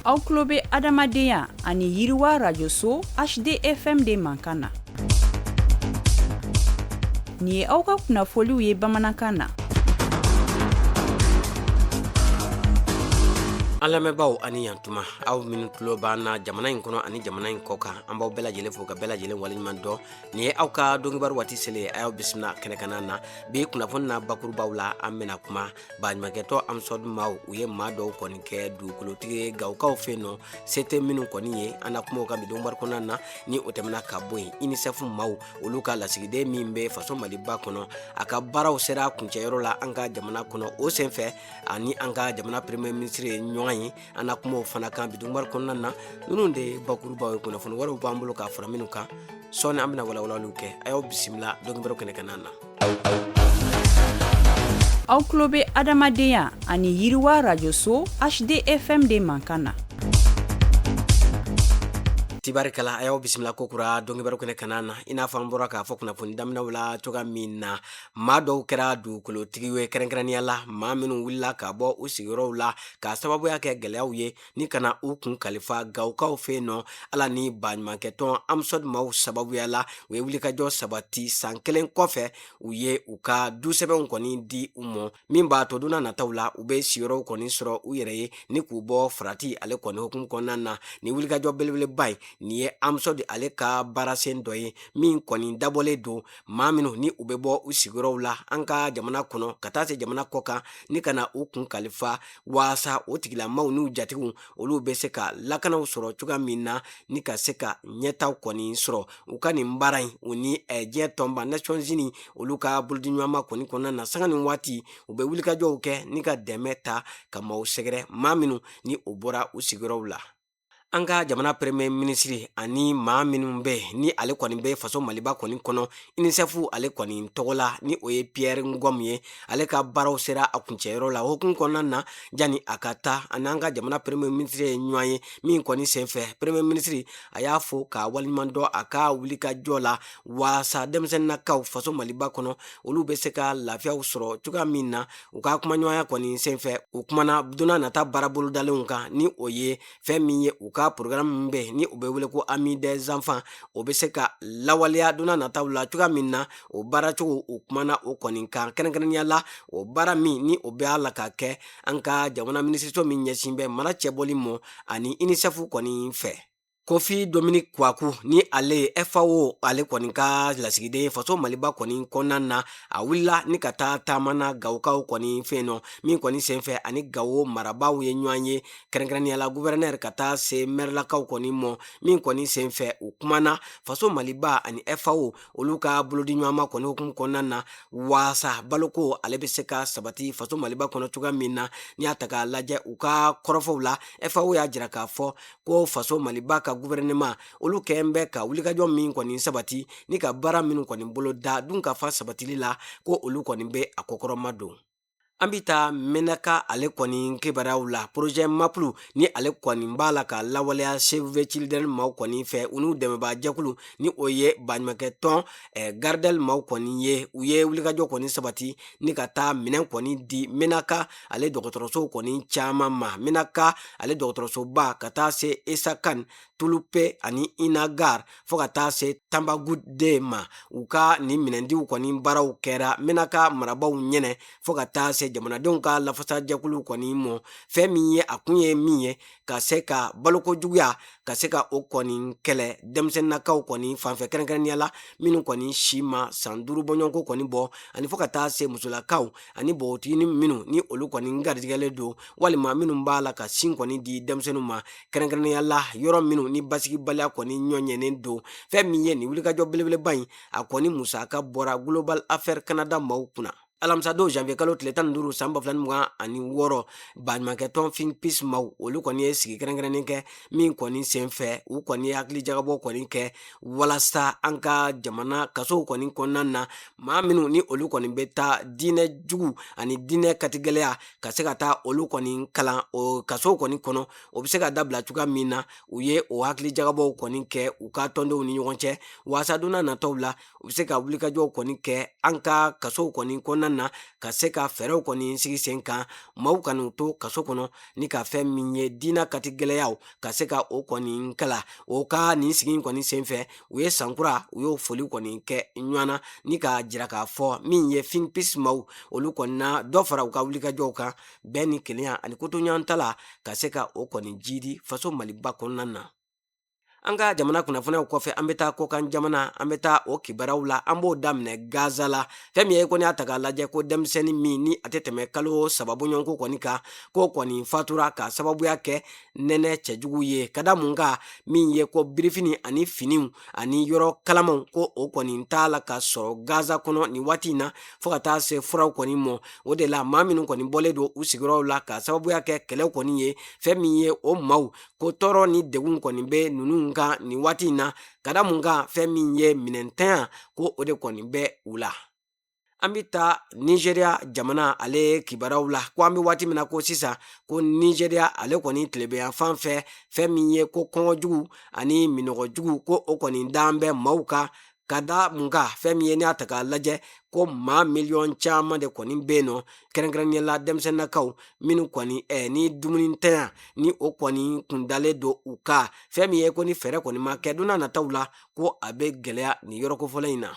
Aw tulo bɛ adamadenya ani yiriwa rajoso HDFM de mankan na. Nin ye aw ka kunnafoliw ye bamanankan na. An lamɛnbaaw ani yantuma, aw minnu tulo b'an na jamana in kɔnɔ ani jamana in kɔ kan, an b'aw bɛɛ lajɛlen fo ka bɛɛ lajɛlen waleɲuman dɔn. Nin ye aw ka donkibaru waati selen, a y'aw bisimila kɛnɛkanna na. Bi kunnafoni na bakurubaw la, an bɛna kuma baɲumankɛtɔn AMSODE maaw, u ye maa dɔw kɔni kɛ dugukolotigi ye Gawokaw fɛ yen nɔ, se tɛ minnu kɔni ye. An na kuma o kan bi donkibaru kɔnɔna na. Ni o tɛmɛna ka bɔ yen, UNICEF maaw, olu ka lasigiden min bɛ faso Maliba kɔnɔ, a ka baaraw sera kuncɛyɔrɔ la an ka jamana kɔnɔ. O senfɛ, ani an ka jamana premier ministre ye ɲɔgɔn ye. An na kuma o fana kan bi donkibaru kɔnɔna na. Ninnu de ye bakurubaw ye, kunnafoni wɛrɛw b'an bolo k'a fara minnu kan, sɔɔni an bɛna walawalaliw kɛ. A y'aw bisimila donkibaru kɛnɛkanna na. Aw tulo bɛ adamadenya ani yiriwa rajoso HDFM de mankan na. Tibarikala, a y'aw bisimila kokura donkibaru kɛnɛkanna na. I n'a fɔ an bɔra k'a fɔ kunnafoni daminɛw la cogoya min na, maa dɔw kɛra dugukolotigi ye, kɛrɛnkɛrɛnnenya la maa minnu wulila ka bɔ u sigiyɔrɔw la k'a sababuya kɛ gɛlɛyaw ye ni ka na u kun kalifa Gawokaw fɛ yen nɔ. Ala ni baɲumankɛtɔn AMSODE maaw sababuya la, u ye wulikajɔ sabati. San kelen kɔfɛ, u ye u ka dusɛbɛnw kɔni di u ma, min b'a to don nataw la u bɛ sigiyɔrɔw kɔni sɔrɔ u yɛrɛ ye ni k'u bɔ farati ale kɔni hukumu kɔnɔna na. Ni wulikajɔ belebeleba ye nin ye AMSODE ale ka baarasen dɔ ye min kɔni dabɔlen don maa minnu ni u bɛ bɔ u sigiyɔrɔw la an ka jamana kɔnɔ ka taa se jamana kɔ kan ni ka na u kun kalifa, waasa o tigilamaw n'u jatigiw olu bɛ se ka lakanaw sɔrɔ cogoya min na ni ka se ka ɲɛtaw kɔni sɔrɔ. U ka nin baara in, u ni diɲɛ tɔnba Nations Unies olu ka bolodiɲɔgɔnma kɔni kɔnɔna na, sanga ni waati u bɛ wulikajɔw kɛ ni ka dɛmɛ ta ka maaw sɛgɛrɛ, maa minnu ni u bɔra u sigiyɔrɔw la. An ka jamana premier ministre ani maa minnu bɛ ni ale kɔni bɛ faso Maliba kɔni kɔnɔ UNICEF ale kɔni tɔgɔ la, ni o ye Pierre Ngom ye, ale ka baaraw sera a kuncɛyɔrɔ la. Hukumu kɔnɔna na, jani a ka taa, ani an ka jamana premier ministre ye ɲɔgɔn ye min kɔni senfɛ, premier ministre a y'a fo k'a waleɲuman dɔn a ka wulikajɔ la waasa denmisɛnninnakaw faso Maliba kɔnɔ olu bɛ se ka lafiyaw sɔrɔ cogoya min na. U ka kumaɲɔgɔnya kɔni senfɛ, u kumana don nata baara bolodalenw kan, ni o ye fɛn min ye u ka programme min bɛ ni o bɛ wele ko Amis des enfants, o bɛ se ka lawaleya don nataw la cogoya min na. O baaracogo, u kumana o kɔni kan, kɛrɛnkɛrɛnnenya la o baara min ni o bɛ a la ka kɛ an ka jamana minisiriso min ɲɛsin bɛ mara cɛbɔli mɔ ani UNICEF kɔni fɛ. Kofi Dominique Kwaku, ni ale ye FAO ale kɔni ka lasigiden faso Maliba kɔni kɔnɔna na, a wulila ni ka taa taama na Gawokaw kɔni fɛ yen nɔ, min kɔni senfɛ ani Gawo marabaaw ye ɲɔgɔn ye, kɛrɛnkɛrɛnnenya la gouverneur ka taa se mɛrilakaw kɔni mɔ, min kɔni senfɛ u kumana faso Maliba ani FAO olu ka bolodiɲɔgɔnma kɔni hukumu kɔnɔna na, waasa baloko ale bɛ se ka sabati faso Maliba kɔnɔ cogoya min na. N'i y'a ta k'a lajɛ u ka kɔrɔfɔw la, FAO y'a jira k'a fɔ ko faso Maliba ka gouvernement olu kɛn bɛ ka wulikajɔ min kɔni sabati ni ka baara minnu kɔni boloda dunkafa sabatili la, ko olu kɔni bɛ a kɔkɔrɔma don. An bɛ taa Menaka ale kɔni kibaruyaw la. Projet MAPLU ni ale kɔni b'a la ka lawaleya Save the Children maaw kɔni fɛ, u n'u dɛmɛbaa jɛkulu ni o ye baɲumankɛ tɔn Gardel maaw kɔni ye, u ye wulikajɔ kɔni sabati ni ka taa minɛn kɔni di Menaka ale dɔgɔtɔrɔsow kɔni caman ma. Menaka ale dɔgɔtɔrɔsoba ka taa se Esakan, Tulupe ani Inagar fo ka taa se Tanbagude ma. U ka nin minɛndiw kɔni baaraw kɛra Menaka marabaaw ɲɛnɛ fo ka taa se jamanadenw ka lafasajɛkulu kɔni mɔ. Fɛn min ye a kun ye min ye, ka se ka baloko juguya ka se ka o kɔni kɛlɛ denmisɛnninnakaw kɔni fanfɛ, kɛrɛnkɛrɛnnenya la minnu kɔni si ma san 5 bɔɲɔgɔnko kɔni bɔ, ani fo ka taa se musolakaw ani npogotiginin minnu ni olu kɔni garijɛgɛlen don, walima minnu b'a la ka sin kɔni di denmisɛnninw ma, kɛrɛnkɛrɛnnenya la yɔrɔ minnu ni basigibaliya kɔni ɲɔɲɛnen don. Fɛn min ye nin wulikajɔ belebeleba in, a kɔni musaka bɔra Global Affairs Canada maaw kunna. Alamisadon janvier kalo tile 15 san 2026, baɲumankɛ tɔn Think Peace maaw olu kɔni ye sigi kɛrɛnkɛrɛnnen kɛ min kɔni senfɛ u kɔni ye hakili jagabɔ kɔni kɛ walasa an ka jamana kasow kɔni kɔnɔna na, maa minnu ni olu kɔni bɛ taa diinɛ jugu ani diinɛ katigɛlɛya ka se ka taa olu kɔni kalan o kasow kɔni kɔnɔ, o bɛ se ka dabila cogoya min na. U ye o hakili jagabɔw kɔni kɛ u ka tɔndenw ni ɲɔgɔn cɛ, waasa don nataw la u bɛ se ka wulikajɔw kɔni kɛ an ka kasow kɔni kɔnɔna na, ka se ka fɛɛrɛw kɔni sigi sen kan maaw kan'u to kaso kɔnɔ, ni ka fɛn min ye diina kati gɛlɛyaw ka se ka o kɔni kala. O ka nin sigi kɔni senfɛ, u ye sankura, u y'o foli kɔni kɛ ɲɔgɔn na, ni k'a jira k'a fɔ min ye FINPEACE maaw, olu kɔni na dɔ fara u ka wulikajɔw kan bɛn ni kelenya ani kotoɲɔgɔntala ka se ka o kɔni jidi faso Maliba kɔnɔna na. An ka jamana kunnafoniyaw kɔfɛ, an bɛ taa kɔkan jamana, an bɛ taa o kibaruyaw la. An b'o daminɛ Gaza la. Fɛn min ye ko n'i y'a ta k'a lajɛ ko denmisɛnnin min ni a tɛ tɛmɛ kalo 3 bɔɲɔgɔnko kɔni kan, k'o kɔni fatura ka sababuya kɛ nɛnɛ cɛjugu ye, ka da mun kan? Min ye ko birifini ani finiw ani yɔrɔ kalamanw, ko o kɔni t'a la ka sɔrɔ Gaza kɔnɔ nin waati in na, fo ka taa se furaw kɔni mɔ. O de la maa minnu kɔni bɔlen don u sigiyɔrɔw la ka sababuya kɛ kɛlɛw kɔni ye, fɛn min ye o maaw ko tɔɔrɔ ni degun kɔni bɛ ninnu kan nin waati in na, ka da mun kan? Fɛn min ye minɛntanya, ko o de kɔni bɛ u la. An bɛ taa Nigeria jamana ale kibaruyaw la, ko an bɛ waati min na ko sisan, ko Nigeria ale kɔni tilebinyanfan fɛ, fɛn min ye ko kɔngɔjugu ani minɔgɔjugu, ko o kɔni dan bɛ maaw kan, ka da mun kan? Fɛn min ye n'i y'a ta k'a lajɛ ko maa miliyɔn caman de kɔni bɛ yen nɔ, kɛrɛnkɛrɛnnenya la denmisɛnninnakaw minnu kɔni ni dumunitanya ni o kɔni kundalen don u kan. Fɛn min ye ko ni fɛɛrɛ kɔni ma kɛ don n'a nataw la, ko a bɛ gɛlɛya nin yɔrɔ kofɔlen in na.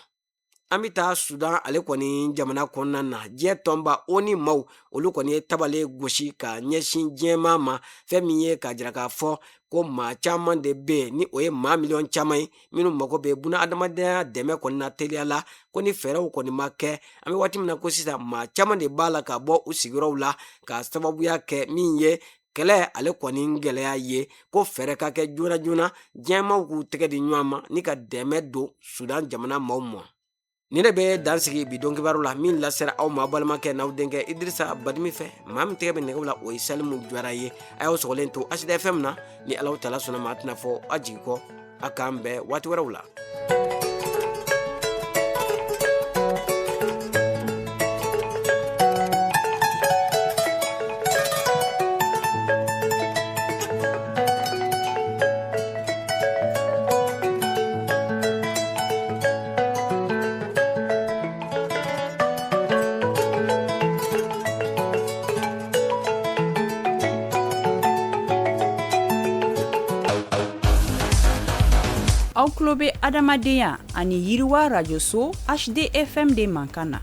An bɛ taa Sudan ale kɔni jamana kɔnɔna na. Diɲɛ tɔnba ONU maaw, olu kɔni ye tabale gosi ka ɲɛsin diɲɛmaa ma, fɛn min ye k'a jira k'a fɔ ko maa caman de bɛ yen, ni o ye maa miliyɔn caman ye, minnu mago bɛ buna adamadenya dɛmɛ kɔni na teliya la, ko ni fɛɛrɛw kɔni ma kɛ, an bɛ waati min na ko sisan, maa caman de b'a la ka bɔ u sigiyɔrɔw la ka sababuya kɛ min ye kɛlɛ ale kɔni gɛlɛya ye, ko fɛɛrɛ ka kɛ joona joona, diɲɛmaaw k'u tɛgɛ di ɲɔgɔn ma ni ka dɛmɛ don Sudan jamana maaw ma. Nin de bɛ dan sigi bi don kibaru la, min lasera aw ma balimakɛ n'aw denkɛ Idirisa Badimi fɛ. Maa min tɛgɛ bɛ nɛgɛw la, o ye Salimu Jara ye. A y'aw sɔgɔlen to ACD FM na. Ni Alahu Taala sɔnna ma, a tɛna fɔ a jigi kɔ. A k'an bɛn waati wɛrɛw la. Aw tulo bɛ adamadenya ani yiriwa rajoso HDFM de mankan na.